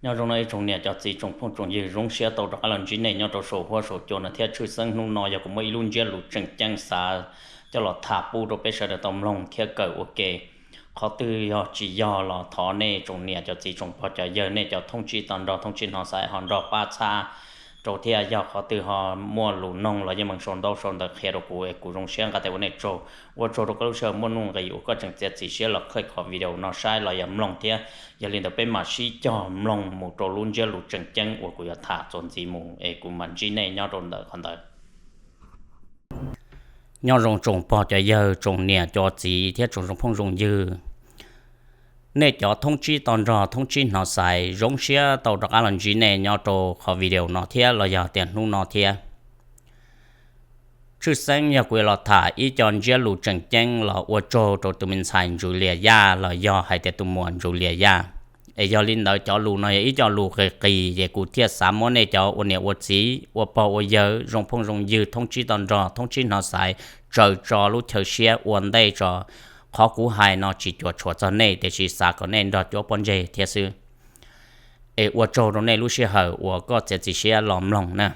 Nyob zoo no ib tsoom niam cov txiv tsoom phooj tsoom ywg, zoo siab tau rov qab los ntsib nej nyob rau saum huab saum cua no thiab. Tshwj xeeb hnub no yog kuv muaj ib lub ntsiab lus tseem ceeb xav coj los tham pub rau peb sawv daws tau mloog thiab kawm ua ke. Qhov twg yog tsis yog los thov nej tsoom niam cov txiv tsoom pog cov yawg nej cov thoob tsib to nrog thoob tsib hnov xaiv ho nrog pab txhab rau thiab. Yog qhov twg ho muaj lus noog los yeej meem sau ntaub sau ntawv qhia rau kuv es kuv zoo siab nqa tes ua nej tsaug. Ua tsaug rau koj lub sij hawm muaj nuj nqis uas koj tseem txiav txim siab los qhib qhov video no saib los yog mloog thiab. Yog li ntawd peb mam sib cog mloog mus rau lub ntsiab lus tseem ceeb uas kuv yuav tham txuas ntxiv mus es kuv mam ntsib nej nyob rau ntawm qhov ntawd. Nyob zoo tsoom pog cov yawg, tsoom niam cov txiv thiab tsoom zoo phooj zoo ywg, nej cov thoob tsib to nrog thoob tsib hnov xaiv, zoo siab tau rov qab los ntsib nej nyob rau qhov video no thiab los yog tias hnub no thiab. Tshwj xeeb yog kuv yuav los tham ib co ntsiab lus tseem ceeb los ua tsaug rau tus me ntxhais Ntsuj Lias Yaj los yog hais tias tus muam Ntsuj Lias Yaj. Es yog li ntawd cov lus no yog ib co lus qis qis es kuv thiaj xav muab nej cov ua niam ua txiv ua pog ua yawg zoo phooj zoo ywg thoob tsib to nrog thoob tsib hnov xaiv tsaws tso lub chaw siab ua ntej tso. Qhov kuv hais no tsis cuam tshuam txog nej tiam sis xav kom nej nrog cuab pob ntseg thiab xwb. Es ua tsaug rau nej lub sij hawm uas koj txiav txim siab los mloog na.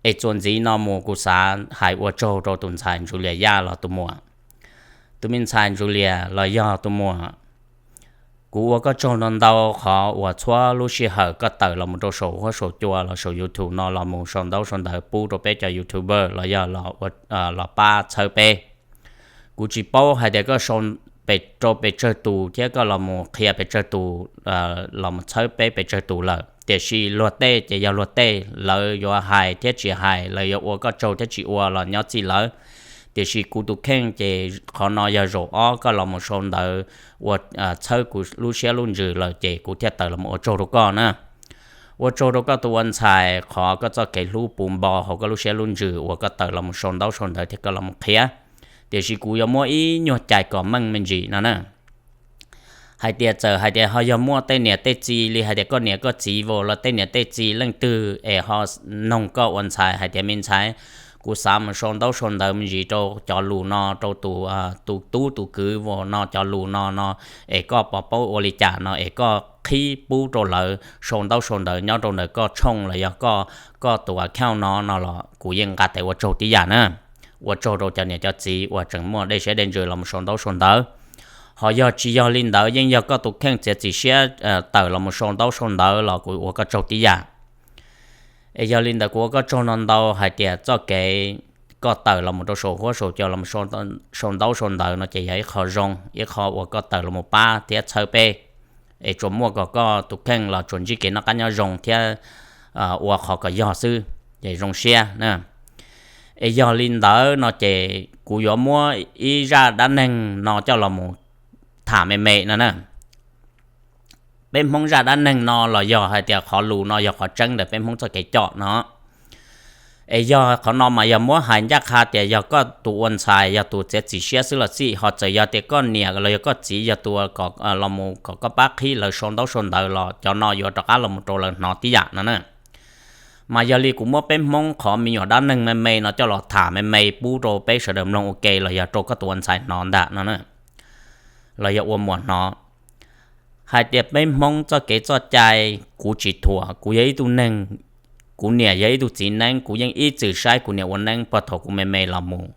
Es txuas ntxiv no mus kuv xav hais ua tsaug rau tus ntxhais Ntsuj Lias Yaj los tus muam, tus me ntxhais Ntsuj Lias los yog tus muam. Kuv ua koj tsaug ntau ntau qhov uas txhua lub sij hawm koj tawm los mus rau saum huab saum cua los saum YouTube no los mus sau ntaub sau ntawv pub rau peb cov YouTuber los yog los pab txhawb peb. Kuv tsis paub hais tias koj sau pes rau pes tsawg tus thiab koj los mus qhia pes tsawg tus, los mus txhawb peb pes tsawg tus lawm, tiam sis luag tej ces yog luag tej, lawv yuav hais thiab tsis hais, lawv yuav ua koj tsaug thiab tsis ua los nyob txij lawv. Tiam sis kuv tus kheej ces qhov no yog zaum ob koj los mus sau ntawv ua txhawb kuv lub siab lub ntsws lawm ces kuv thiaj tawm los mus ua tsaug rau koj na. Ua tsaug rau koj tus ua ntxhais qhov koj txoj kev hlub puv npo hauv koj lub siab lub ntsws uas koj tawm los mus sau ntaub sau ntawv thiab koj los mus qhia. Tiam sis kuv yuav muab ib nyuag cais kom meej me ntsis no na. Hais tias txawm hais tias ho yog muaj tej niam tej txiv li hais tias koj niam koj txiv vauv los tej niam tej txiv leej twg es ho noog koj ua ntxhais hais tias me ntxhais, kuv xav mus sau ntaub sau ntawv me ntsis rau cov lus no rau tus, tus tub tus kwv vauv no cov lus no no, es koj puas paub ua li cas no es koj qhib pub rau lawv sau ntaub sau ntawv nyob rau ntawm koj tshooj los yog koj, koj tus account no no los kuv yeej nqa tes ua tsaug tib yam na. Ua tsaug rau cov niam cov txiv uas tseem muaj dej siab dej ntsws los mus sau ntaub sau ntawv. Ho yog tsis yog li ntawd yeej yog koj tus kheej txiav txim siab tawm los mus sau ntaub sau ntawv los kuv ua koj tsaug tib yam. Es yog li ntawd kuv ua koj tsaug no ntau hais tias txoj kev koj tawm los mus rau saum huab saum cua los sau ntaub sau ntawv no ces yog ib qho zoo, ib qho uas koj tawm los mus pab thiab txhawb peb. Es tsuas muaj kom koj tus kheej los tsuas ntsib kev noj qab nyob zoo thiab ua qhov kom yog xwb, ces zoo siab na. Es yog li ntawd no ces kuv yuav muab ib zaj dab neeg no coj los mus tham me me no na. Peb Hmoob zaj dab neeg no los yog hais tias qhov lus no yog qhov tseeb ntawm peb Hmoob txoj kev coj no. Es yog qhov no mas yog muab hais ncaj qha tias yog koj tus ua ntxhais yog tus txiav txim siab xwb los xij, ho txawm yog tias koj niam los yog koj txiv yog tus los mus kom koj pab qhib lawv sau ntaub sau ntawv los cov no yuav rov qab los mus rau lawv hnov tib yam no na. Mas yog li kuv muab peb Hmoob qhov me nyuam dab neeg me me no coj los tham me me pub rau peb sawv daws mloog ua ke los yog rau koj tus ua ntxhais hnov ntag no na, los yog ua muam hnov. Hais tias peb Hmoob txoj kev txoj cai, kuv tsis thuam, kuv yog ib tug neeg, kuv niam yog ib tug txiv neeb, kuv yeej ib txwm saib kuv niam ua neeb puag thaum kuv me me los mus.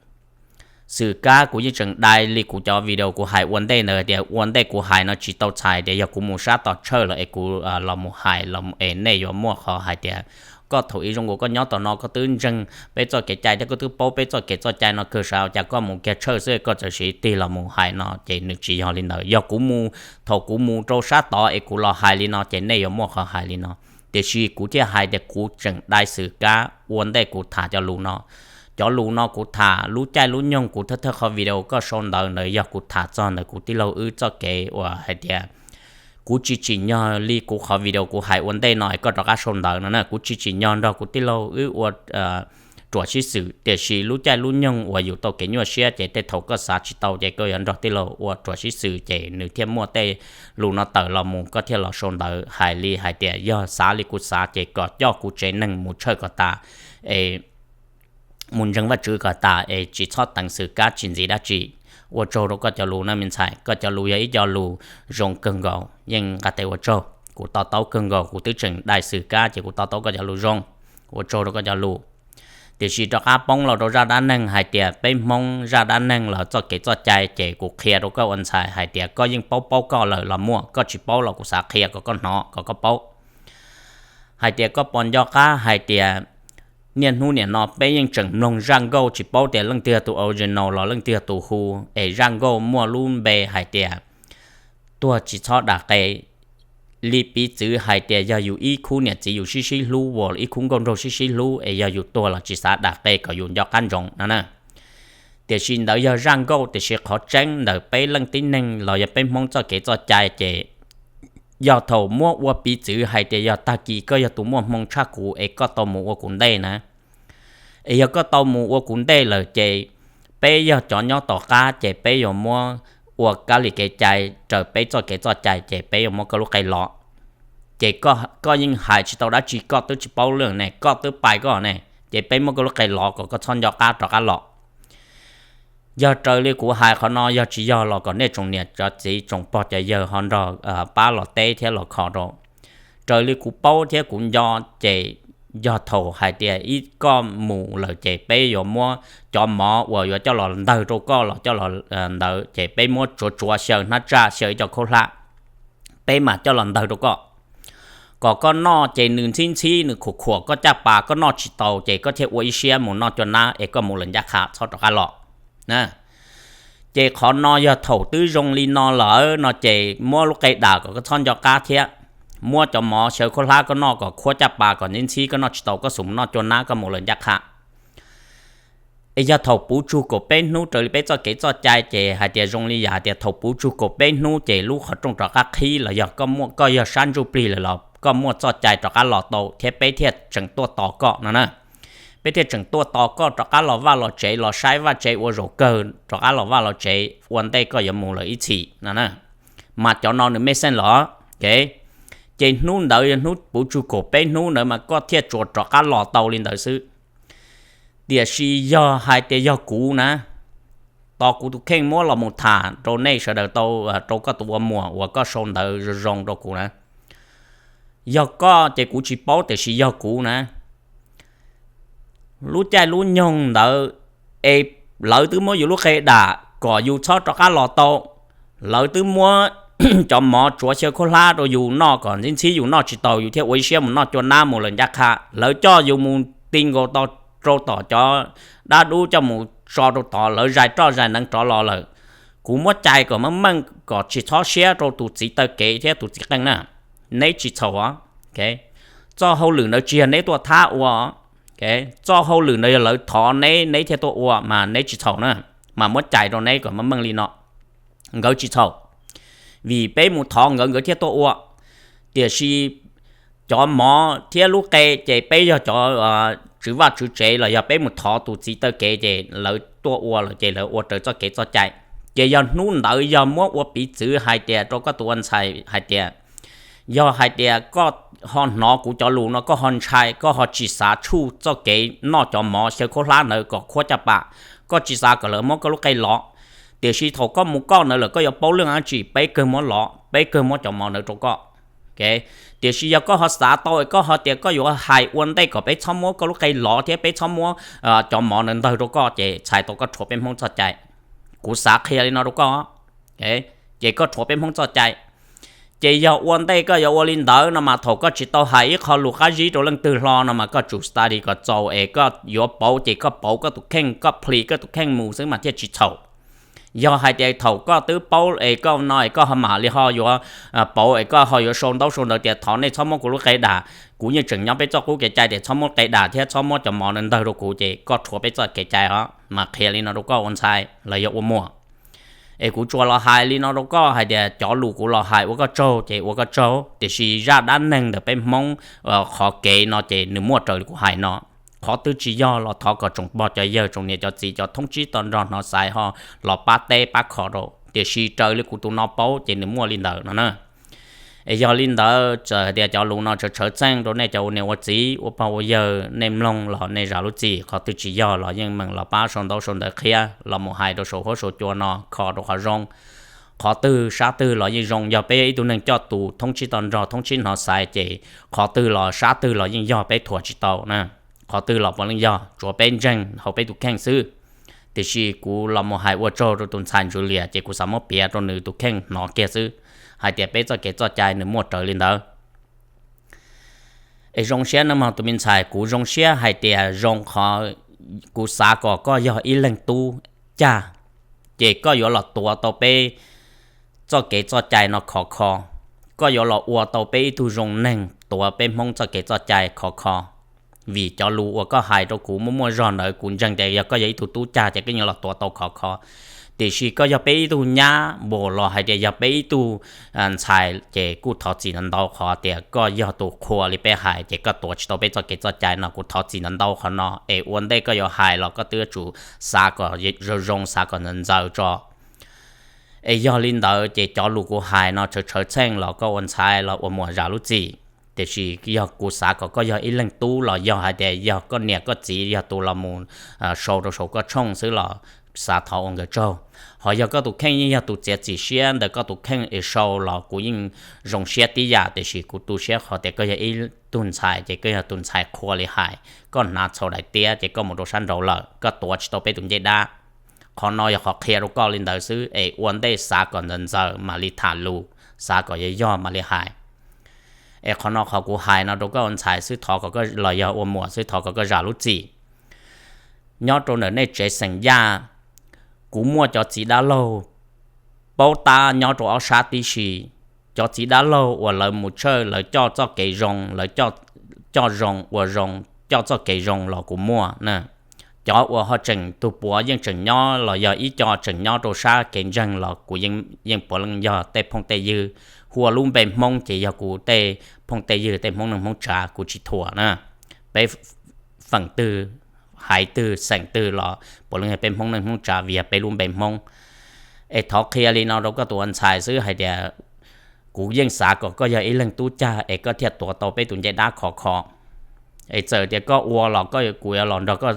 Xwm kab kuv yeej tseem dai li kuv cov video kuv hais ua ntej ntawd tias ua ntej kuv hais no tsis tau txhais tias yog kuv mus sab tom tshawj lawm es kuv los mus hais es nej yuav muaj qhov hais tias koj thaum ub zoo nkaus koj nyob tom no koj twb ntseeg peb txoj kev cai thiab koj twb paub peb txoj kev txoj cai no kawg, xyov cas koj mus kiag tshawj xwb koj txawm siv tig los mus hais no ces nws tsis yog li ntawd. Yog kuv mus, thaum kuv mus rau sab tod es kuv los hais li no ces nej yuav muaj qhov hais li no. Tiam sis kuv thiaj hais tias kuv tseem dai xwm kab ua ntej kuv tham cov lus no. Cov lus no kuv tham lub caij lub nyoog kuv thawj thawj qhov video koj sau ntawv ntawd yog kuv tham txog ntawm kuv tij laug wb txoj kev uas hais tias kuv tsis tsim nyog li kuv qhov video kuv hais ua ntej no es koj rov qab sau ntawv no na. Kuv tsis tsim nyog nrog kuv tij laug wb ua ruam sib xwm, tiam sis lub caij lub nyoog uas yus tau kev nyuaj siab ces tej thaum koj xav tsis tau ces koj yuav nrog tij laug ua ruam sib xwm ces nws thiaj muaj tej lus no tawm los mus koj thiaj los sau ntawv hais li hais tias yog xav li kuv xav ces kom coj kuv tsev neeg mus tshawj kom tas, es mus ntseeg Vajtswv kom tas es tsis txhob teev xwm kab tsis ntxiv dab tsi. Ua tsaug rau koj cov lus na me ntxhais, koj cov lus yog ib co lus zoo kawg nkaus, yeej nqa tes ua tsaug. kuv to taub kawg nkaus, kuv twb tseem dai xwm kab ces kuv to taub koj cov lus zoo, ua tsaug rau koj cov lus. Tiam sis rov qab poob los rau zaj dab neeg hais tias peb Hmoob zaj dab neeg los txoj kev txoj cai ces kuv qhia rau koj ua ntxhais hais tias koj yeej paub paub koj lawm los muaj, koj tsis paub los kuv xav qhia kom koj hnov kom koj paub. Hais tias koj puas nco qab hais tias niaj hnub nim no peb yeej tseem mloog zaj nkauj, tsis paub tias leej twg yog tus original los leej twg yog tus hu, es zaj nkauj muaj lub npe hais tias tuag tsis txhob dam qe. Li piv txwv hais tias yog yus ib khub niam txiv yus sib sib hlub, uas ib khub nkauj nraug sib sib hlub, es yog yus tuag los tsis xav dam qe kom yus nco qab ntsoov no na. Tiam sis ntawd yog zaj nkauj, tiam sis qhov tseeb ntawm peb leej tib neeg los yog peb Hmoob txoj kev txoj cai ces yog thaum muab ua piv txwv hais tias yog tag kis koj yog tus muaj hmoo tshaj kuv es koj tau mus ua kuv ntej na, es yog koj tau mus ua kuv ntej lawm ces peb yog cov nyob tom qab ces peb yuav muab ua kab li kev cai raws peb txoj kev txoj cai ces peb yuav muab koj lub qe lov. Ces koj yeej hais tsis tau dab tsi, koj twb tsis paub lawm ne, koj twb pais koj ne, ces peb muab koj lub qe lov kom koj txhob nco qab rov qab los. Yog raws li kuv hais qhov no yog tsis yog los kom nej tsoom niam cov txiv tsoom pog cov yawg ho nrog pab los teb thiab los kho rau. Raws li kuv paub thiab kuv nco ces yog thaum hais tias ib koj mus lawm ces peb yuav muab cov mov uas yuav coj los ntawg rau koj los coj los ntawd ces peb muab tsuav tsuav xyaw hnab tsaj xyaw ib co khaub hlab, peb mam coj los ntawg rau koj, kom koj noj ces nws ntxhib ntxhib nws khuam khuam koj caj pas, koj noj tsis tau ces koj thiaj ua ib siab mus noj cua nab es koj mus lawm ncaj qha txhob rov qab los. Ces qhov no yog thaum twb zoo li no lawm no ces muab lub qe dam kom koj txhob nco qab thiab, muab cov mov xyaw khaub hlab koj noj kom khuam caj pas kom ntxhib ntxhib koj noj tsis tau koj xub mus noj cua nab koj mus lawm ncaj qha. Es yog thaum puv tsug kaum peb hnub raws li peb txoj kev txoj cai ces hais tias zoo li yam hais tias thaum puv tsug kaum peb hnub ces lub qhov rooj rov qab qhib los yog koj muaj koj yog sab ntsuj plig lawm los koj muaj txoj cai rov qab los tau thiab peb thiaj tseem tuaj tos koj no na. Peb thiaj tseem tuaj tos koj rov qab los vaj los tsev los saib vaj tsev ua zaum kawg rov qab los vaj los tsev ua ntej koj yuav mus lawm ib txhis no na. Mas cov no nws mej xeej los, ces hnub ntawd yog hnub puv tsug kaum peb hnub ntawd mas koj thiaj tsuas rov qab los tau li ntawd xwb. Tiam sis yog hais tias yog kuv na, tos kuv tus kheej muab los mus tham rau nej sawv daws tau, rau koj tus ua muam uas koj sau ntawv zoo zoo rau kuv na. Yog koj ces kuv tsis paub, tiam sis yog kuv na, lub caij lub nyoog ntawd es lawv twb muab yus lub qe dam kom yus txhob rov qab los tau, lawv twb muab cov mov tsuav xyaw khaub hlab rau yus noj kom ntxhib ntxhib yus noj tsis tau yus thiaj ua ib siab mus noj cua nab mus lawm ncaj qha, lawv coj yus mus ti nkaus rau tom cov dab dub coj mus tso rau tod, lawv zais roj zais neev rov los lawm. Kuv muab cais kom meej meej kom tsis txhob siab rau tus txiv taw kev thiab tus txiv qeej na. Neb tsis txhaum. Txoj hauj lwm ntawd tsis yog neb tuaj thab ua. Txoj hauj lwm ntawd yog lawv thov neb neb thiaj tuaj ua mas neb tsis txhaum na. Mas muab cais rau neb kom meej meej li no, nkawd tsis txhaum, vim peb mus thov nkawd nkawd thiaj tuaj ua. Tiam sis cov mov thiab lub qe ces peb yog cov tswv vaj tswv tsev los yog peb mus thov tus txiv taw kev ces lawv tuaj ua lawm ces lawv ua raws txoj kev txoj cai. Ces yog hnub ntawd yog muab ua piv txwv hais tias rau koj tus ua ntxhais hais tias yog hais tias koj ho hnov kuv cov lus no koj ho ntshai koj ho tsis xav tshuaj txoj kev noj cov mov xyaw khaub hlab ntawd kom khuab caj pas, koj tsis xav kom lawv muab koj lub qe lov, tiam sis thaum koj mus koj ntawd lawm koj yuav paub leej dab tsi peb kawg muab lov peb kawg muab cov mov ntawd rau koj. Tiam sis yog koj ho xav tau koj ho tias koj yuav hais ua ntej kom peb txhob muab koj lub qe lov thiab peb txhob muab cov mov ntawd ntawg rau koj ces txhais tau koj rhuav peb Hmoob txoj cai. Kuv xav qhia li no rau koj, ces koj rhuav peb Hmoob txoj cai. Ces yog ua ntej koj yuav ua li ntawd no mas thaum koj tsis tau hais ib qho lus qab zib rau leej twg hlo no mas koj tsum study kom txaus es koj yuav pauv ces koj pauv koj tus kheej koj plhis koj tus kheej mus xwb mas thiaj tsis txhaum. Yog hais tias thaum koj twb paub es koj no es koj ho mam li ho yuav pauv es koj ho yuav sau ntaub sau ntawv tias thov nej txhob muab kuv lub qe dam, kuv yeej tseem nyob peb txoj qub kev cai tias txhob muab qe dam thiab txhob muab cov mov ntawg rau kuv ces koj rhuav peb txoj kev cai os. Mas qhia li no rau koj ua ntxhais los yog ua muam. Es kuv tsuas los hais li no rau koj hais tias cov lus kuv los hais ua koj tsaug ces ua koj tsaug, tiam sis zaj dab neeg ntawm peb Hmoob qhov kev no ces nws muaj raws li kuv hais no. Qhov twg tsis yog los thov kom tsoom pog cov yawg tsoom niam cov txiv cov thoob tsib to nrog hnov xaiv ho los pab teb pab kho rau, tiam sis raws li kuv tus no paub ces nws muaj li ntawd no na. Es yog li ntawd txawm hais tias cov lus no tshawv tshawv txeej rau nej cov ua niam ua txiv ua pog ua yawg nej mloog los nej zam lub txim, qhov twg tsis yog los yeej meem los pab sau ntaub sau ntawv qhia los mus hais rau saum huab saum cua no kho rau qhov zoo. qhov twg sab twg los yeej zoo. Yog peb yog ib tug neeg coj tus thoob tsib to nrog thoob tsib hnov xaiv ces qhov twg los sab twg los yeej yog, peb thuam tsis tau na. Qhov twg los puav leej yog, tsuav peb ntseeg hauv peb tus kheej xwb. Tiam sis kuv los mus hais ua tsaug rau tus ntxhais Ntsuj Lias ces kuv xav muab piav rau nws tus kheej hnov kiag xwb, hais tias peb txoj kev txoj cai nws muaj raws li ntawd. Es zoo siab nawb mog tus me ntxhais, kuv zoo siab hais tias zoo qhov kuv xav kom koj yog ib leeg tub cag, ces koj yuav los tuav tau peb txoj kev txoj cai no khov kho. Koj yuav los ua tau peb ib tug zoo neeg, tuav peb Hmoob txoj kev txoj cai khov kho. Vim cov lus uas koj hais rau kuv muaj muaj zog ntawd kuv ntseeg tias yog koj yog ib tug tub cag ces koj yuav los tuav tau khov kho. Tiam sis koj yog peb ib tug nyab npaum los hais tias yog peb ib tug ntxhais ces kuj thov txim ntau ntau qhov tias koj yog tus qhua li peb hais ces koj tuav tsis tau peb txoj kev txoj cai no, kuv thov txim ntau ntau qhov no. Es ua ntej koj yuav hais los koj twb yuav tsum xav kom zoo zoo, xav kom ntxaws ntxaws tso. Es yog li ntawd ces cov lus kuv hais no tshawv tshawv txheej los koj ua ntxhais los ua muam zam lub txim. Tiam sis yog kuv xav kom koj yog ib leeg tub los yog hais tias yog koj niam koj txiv yog tus los mus sau rau saum koj tshooj xwb los xav thov ua nkawd tsaug. Ho yog koj tus kheej yeej yog tus txiav txim siab ntawm koj tus kheej es sau los kuv yeej zoo siab tib yam, tiam sis kuv tu siab qhov tias koj yog ib tug ntxhais ces koj yog tus ntxhais qhua li hais, koj hnav txhaum daim tiab ces koj mus rau sab nraud lawm, koj tuav tsis tau peb tus ncej dab. Qhov no yog qhov qhia rau koj li ntawd xwb, es ua ntej xav kom ntxaws ntxaws mam li tham lus, xav kom yog yog mam li hais. Es qhov no qhov kuv hais no rau koj ua ntxhais xwb, thov kom koj, los yog ua muam xwb, thov kom koj zam lub txim. Nyob rau ntawm nej tsev xeem Yaj, kuv muaj cov txiv dab laug paub tab nyob rau ob sab tib si. Cov txiv dab laug uas lawv mus tshawj, lawv coj txoj kev zoo, lawv coj zoo ua zoo, coj txoj kev zoo los kuv muaj na. Cov uas ho tseem tus puav yeej tseem nyob los yog ib co tseem nyob rau sab kev ntseeg los kuv yeej puav leej yog tej phooj tej ywg. Hu ua lub npe Hmoob ces yog kuv tej phooj tej ywg, tej Hmoob neej Hmoob tsav, kuv tsis thuam na. Peb feem twg, haiv twg, xeem twg los puav leej yog peb Hmoob neej Hmoob tsav vim yog peb lub npe Hmoob. Es thov qhia li no rau koj tus ua ntxhais xwb hais tias kuv yeej xav kom koj yog ib leeg tub cag es koj thiaj tuav tau peb tus ncej dab khov kho. Es txawm tias koj ua los koj, kuv yuav los nrog koj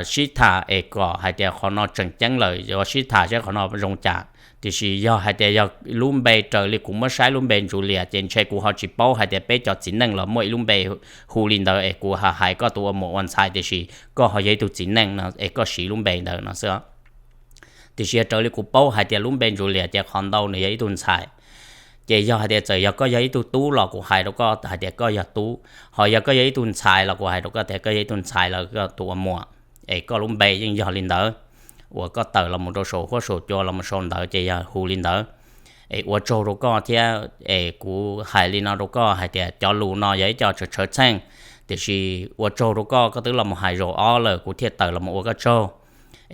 sib tham es kom hais tias qhov no tseem ceeb lawm yuav sib tham seb qhov no zoo cas. Tiam sis yog hais tias yog lub npe raws li kuv muab saib lub npe Ntsuj Lias ces ntshe kuv ho tsis paub hais tias peb cov txiv neej los muaj ib lub npe hu li ntawd es kuv hais koj tus ua muam ua ntxhais, tiam sis koj ho yog ib tug txiv neej no es koj siv lub npe ntawd no xwb. Tiam sis yog raws li kuv paub hais tias lub npe Ntsuj Lias ces qhov ntau nws yog ib tug ntxhais. Ces yog hais tias txawm yog koj yog ib tug tub los kuv hais rau koj hais tias koj yog tub, ho yog koj yog ib tug ntxhais los kuv hais rau koj tias koj yog ib tug ntxhais los koj tus ua muam. Es koj lub npe yeej yog li ntawd, uas koj tawm los mus rau saum huab saum cua los mus sau ntawv ces yog hu li ntawd. Es ua tsaug rau koj thiab, es kuv hais li no rau koj hais tias cov lus no yog ib co tshawv tshawv txheej, tiam sis ua tsaug rau koj, koj twb los mus hais zaum ob lawm kuv thiaj tawm los mus ua koj tsaug.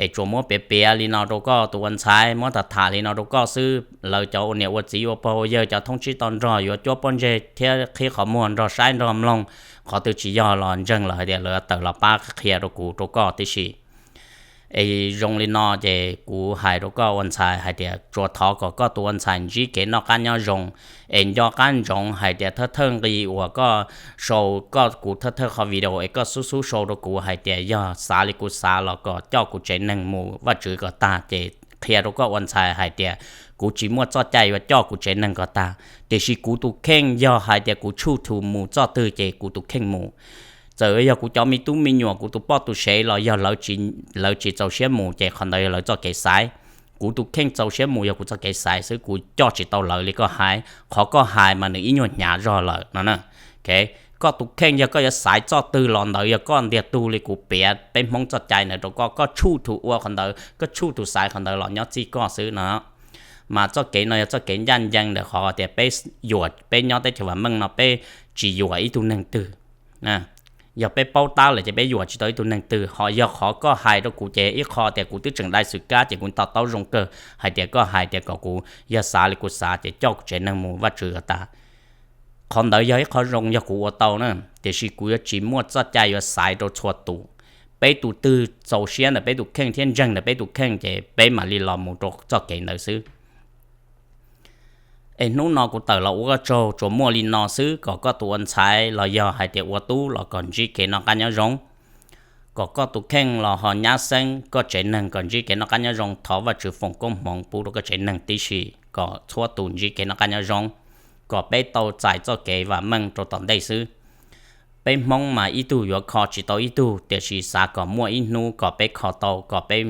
Es tsuas muab piav piav li no rau koj tus ua ntxhais, muab tham tham li no rau koj xwb. Lawv cov ua niam ua txiv ua pog ua yawg, cov thoob tsib to nrog yuav cuab pob ntseg thiab qhib qhov muag nrog saib nrog mloog, qhov twg tsis yog los ntseeg lawm hais tias lawv tawm los pab qhia rau kuv rau koj tib si. Es zoo li no ces kuv hais rau koj ua ntxhais hais tias tsuas thov kom koj tus ua ntxhais ntsib kev noj qab nyob zoo, es nco qab ntsoov hais tias thawj thawj nqi uas koj sau koj kuv thawj thawj qhov video es koj xub xub sau rau kuv hais tias yog xav li kuv xav los kom coj kuv tsev neeg mus Vaj Tswv kom tag, ces qhia rau koj ua ntxhais hais tias kuv tsis muaj txoj cai yuav coj kuv tsev neeg kom tag, tiam sis kuv tus kheej yog hais tias kuv tshuj tus mus txoj twg ces kuv tus kheej mus. Txawm yog kuv cov me tub me nyuam, kuv tus poj tus sev los yog lawv tsis txaus siab mus ces qhov ntawd yog lawv txoj kev xaiv. Kuv tus kheej txaus siab mus yog kuv txoj kev xaiv xwb, kuv coj tsis tau lawv li koj hais. Qhov koj hais mas nws ib nyuag hnyav zog lawm no na. Koj tus kheej yog koj yuav xaiv txoj twg los ntawd yog koj ntiag tug li kuv piav peb Hmoob txoj cai ntawd rau koj, koj tshuj tus ua qhov ntawd, koj tshuj tus xaiv qhov ntawd los nyob txij koj xwb no. Mas txoj kev no yog txoj kev ncaj ncees ntawm qhov tias peb yuam, peb nyob teb chaws vam meej no peb tsis yuam ib tug neeg twg. Yog peb paub tab lawm ces peb yuam tsis tau ib tug neeg twg. Ho yog qhov koj hais rau kuv ces ib qho tias kuv twb tseem dai xwm kab ces kuv to taub zoo kawg hais tias koj hais tias kom kuv yog xav li kuv xav ces coj kuv tsev neeg mus Vaj Tswv kom tag. Qhov ntawd yog ib qho zoo yog kuv ua tau na, tiam sis kuv yuav tsis muaj txoj cai yuav xaiv rau txhua tus. Peb tus twg txaus siab ntawm peb tus kheej thiab ntseeg ntawm peb tus kheej ces peb mam li los mus rau txoj kev ntawd xwb. Es hnub no kuv tawm los ua koj tsaug tsuas muaj li no xwb, kom koj tus ua ntxhais los yog hais tias ua tub los kom ntsib kev noj qab nyob zoo, kom koj tus kheej los ho nyab xeeb koj tsev neeg kom ntsib kev noj qab nyob zoo. Thov Vaj Tswv foom koob hmoov pub rau koj tsev neeg tib si. kom txhua tus ntsib kev noj qab nyob zoo, kom peb tau txais txoj kev vam meej rau tom ntej xwb. Peb Hmoob mas ib tug yuav kho tsis tau ib tug, tiam sis xav kom muaj ib hnub kom peb kho tau, kom peb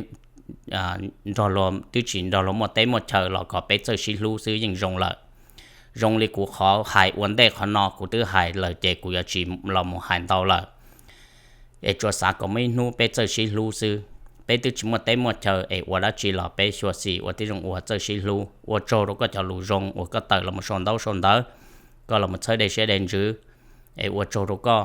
nrog luag, twb tsis nrog luag muaj teb muaj chaw los kom peb txawj sib hlub xwb yeej zoo lawm. Zoo li kuv qhov hais ua ntej qhov no kuv twb hais lawm ces kuv yuav tsis los mus hais ntau lawm. Es tsuas xav kom muaj ib hnub peb txawj sib hlub xwb. Peb twb tsis muaj teb muaj chaw es ua dab tsi los peb xyuam xim ua tib zoo uas txawj sib hlub. Ua tsaug rau koj cov lus zoo uas koj tawm los mus sau ntaub sau ntawv, koj los mus txhawb dej siab dej ntsws, es ua tsaug rau koj.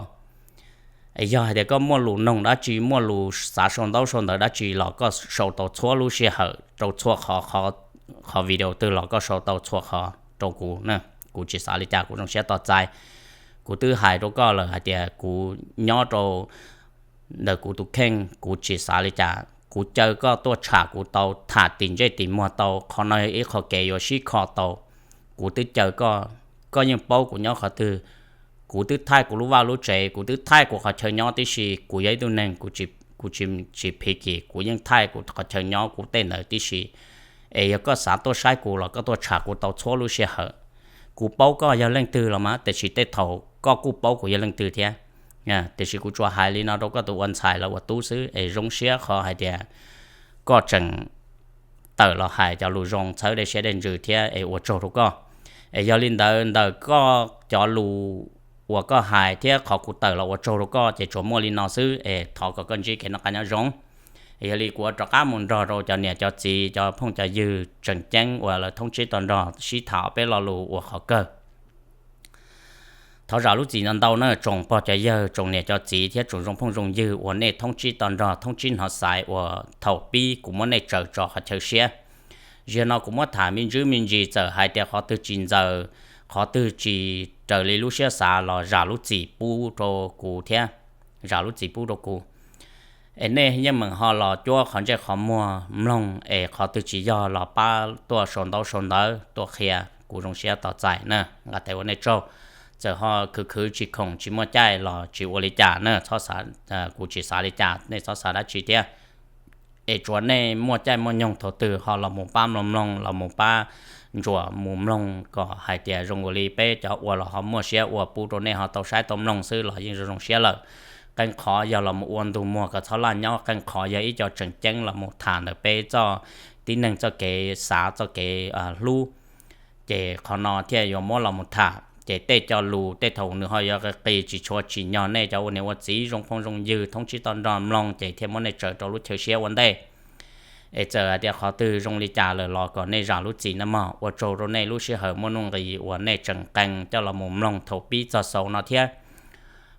Es yog hais tias koj muaj lus noog dab tsi, muaj lus xav sau ntaub sau ntawv dab tsi los koj sau tau txhua lub sij hawm rau txhua qhov, qhov video twg los koj sau tau txhua qhov rau kuv na. Kuv tsis xav li cas, kuv zoo siab tos txais. Kuv twb hais rau koj lawm hais tias kuv nyob rau ntawm kuv tus kheej, kuv tsis xav li cas. Kuv caw koj tuaj tsham kuv tau, tham tim ntsej tim muag tau, qhov no yog ib qho kev yuav sib kho tau. Kuv twb caw koj, koj yeej paub kuv nyob qhov twg. Kuv twb thaij kuv lub vaj lub tsev, kuv twb thaij kuv qhov chaw nyob tib si. Kuv yog ib tug neeg, kuv tsis picky, kuv yeej thaij kuv qhov chaw nyob kuv tej ntawd tib si. Es yog koj xav tuaj saib kuv los koj tuaj tsham kuv tau txhua lub sij hawm. Kuv paub koj yog leej twg los mas, tiam sis tej thaum koj kuj paub kuv yog leej twg thiab. Tiam sis kuv tsuas hais li no rau koj tus ua ntxhais los ua tub xwb, es zoo siab qhov hais tias koj tseem tawm los hais cov lus zoo txhawb dej siab dej ntsws thiab, es ua tsaug rau koj. Es yog li ntawd, ntawm koj cov lus uas koj hais thiab qhov kuv tawm los ua tsaug rau koj ces tsuas muaj li no xwb, es thov kom koj ntsib kev noj qab nyob zoo. Yog li kuv ua rov qab mus nrog rau cov niam cov txiv, cov phooj cov ywg tseem ceeb uas lawv thoob tsib to nrog sib tham peb lo lus ua qhov kawg. Thov zam lub txim ntau ntau na tsoom pog cov yawg, tsoom niam cov txiv thiab tsoom zoo phooj zoo ywg uas nej thoob tsib to nrog thoob tsib hnov xaiv uas thaum pib kuv muab nej tsaws tso qhov chaw siab. Ziag no kuv muab tham me ntsis me ntsis, txawm hais tias qhov twg tsis ntxaws, qhov twg tsis raws li lub siab xav los zam lub txim pub rau kuv thiab, zam lub txim pub rau kuv. Es nej yeej meem ho los cuab qhov ntsej qhov muag mloog, es qhov twg tsis yog los pab tuaj sau ntaub sau ntawv tuaj qhia, kuv zoo siab tos txais na, nqa tes ua nej tsaug. Txawm ho khwv khwv tsis khoom tsis muaj caij los tsis ua li cas na, kuv tsis xav li cas, nej txhob xav dab tsi thiab. Es tsuas nej muaj caij muaj nyoog thaum twg ho los mus pab mloog mloog, los mus pab ntsuam mus mloog kom hais tias zoo ua li peb cov ua los ho muaj siab ua pub rau nej ho tau saib tau mloog xwb los yeej zoo zoo siab lawm. Qee qhov yog los mus ua ntug muag kom txhob laj nyob, qee qhov yog ib co tseem ceeb los mus tham ntawm peb txoj tib neeg txoj kev xav txoj kev hlub. Ces qhov no thiaj yuav muab los mus tham, ces tej co lus tej thaum nws ho yuav qis qis tsis tshua tsim nyog nej cov ua niam ua txiv zoo phooj zoo ywg thoob tsib to nrog mloog ces thiaj muab nej tsaws rau lub chaw siab ua ntej. Es txawm hais tias qhov twg zoo li cas lawm los kom nej zam lub txim na mog. Ua tsaug rau nej lub sij hawm muaj nuj nqis uas nej tseem qee coj los mus mloog thaum pib txog xaus no thiab.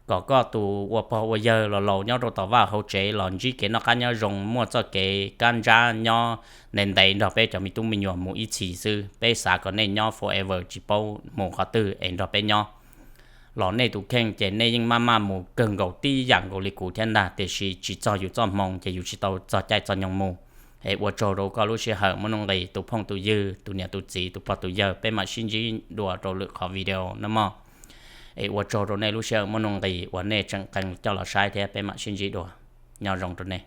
Kom koj tus ua pog ua yawg los laus nyob rau tom vaj hauv tsev los ntsib kev noj qab nyob zoo, muaj txoj kev kab ntsab nyob ntev ntev nrog peb cov me tub me nyuam mus ib txhis xwb. Peb xav kom nej nyob forever tsis paub mus qhov twg es nrog peb nyob. Los nej tus kheej ces nej yeej maj maj mus kawg nkaus tib yam nkaus li kuv thiab ntag, tiam sis tsis txog yus txoj hmoov ces yus tsis tau txog caij txog nyoog mus. Es ua tsaug rau koj lub sij hawm muaj nuj nqis, tus phooj tus ywg, tus niam tus txiv, tus pog tus yawg, peb mam sib ntsib dua rau lwm qhov video na mog. Es ua tsaug rau nej lub sij hawm muaj nuj nqis uas nej tseem qee coj los saib thiab, peb mam sib ntsib dua. Nyob zoo rau nej.